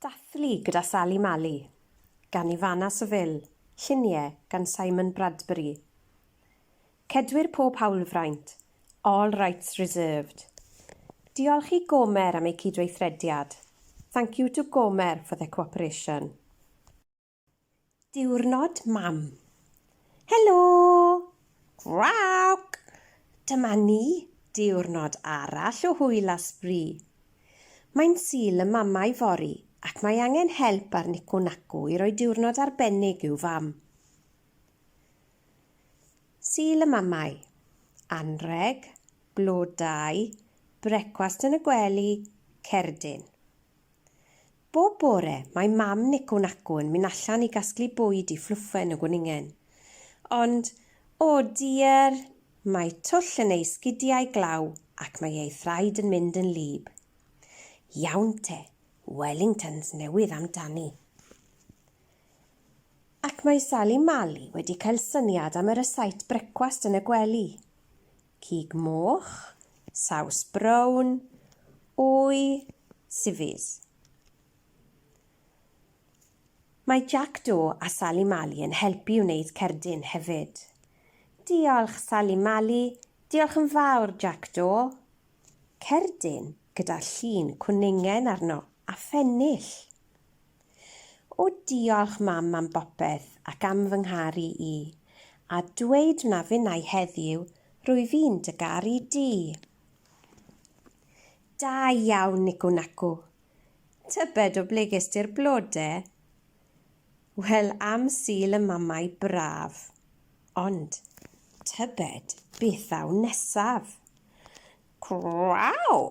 Dathlu gyda Sali Mali gan Ifana Saville, lluniau gan Simon Bradbury. Cedwir pob hawlfraint, all rights reserved. Diolch i Gomer am eu cydweithrediad. Thank you to Gomer for their cooperation. Diwrnod Mam. Helo! Gwrawc! Dyma ni, diwrnod arall o hwyl a sbri. Mae'n Sul y Mamau fory ac mae angen help ar Nicw Nacw i roi diwrnod arbennig i'w fam. Sul y Mamau. Anrheg, blodau, brecwast yn y gwely, cerdyn. Bob bore, mae mam Nicw Nacw yn mynd allan i gasglu bwyd i Fflwffen y gwningen. Ond, o diar, mae twll yn ei sgidiau glaw ac mae ei thraed yn mynd yn wlyb. Iawn te, Wellingtons newydd amdani. Ac mae Sali Mali wedi cael syniad am y rysáit brecwast yn y gwely. Cig moch, saws brown, wy, sifis. Mae Jac Do a Sali Mali yn helpu i wneud cerdyn hefyd. Diolch, Sali Mali! Diolch yn fawr, Jac Do! Cerdyn gyda llun cwningen arno a phennill. O diolch mam am bopeth ac am fy ngharu i, a dweud wna finnau heddiw, rwyf i'n dy garu di. Da iawn Nicw Nacw. Tybed o ble ges di'r blode? Wel am Sul y Mamau braf. Ond tybed beth ddaw nesaf? Cwaw!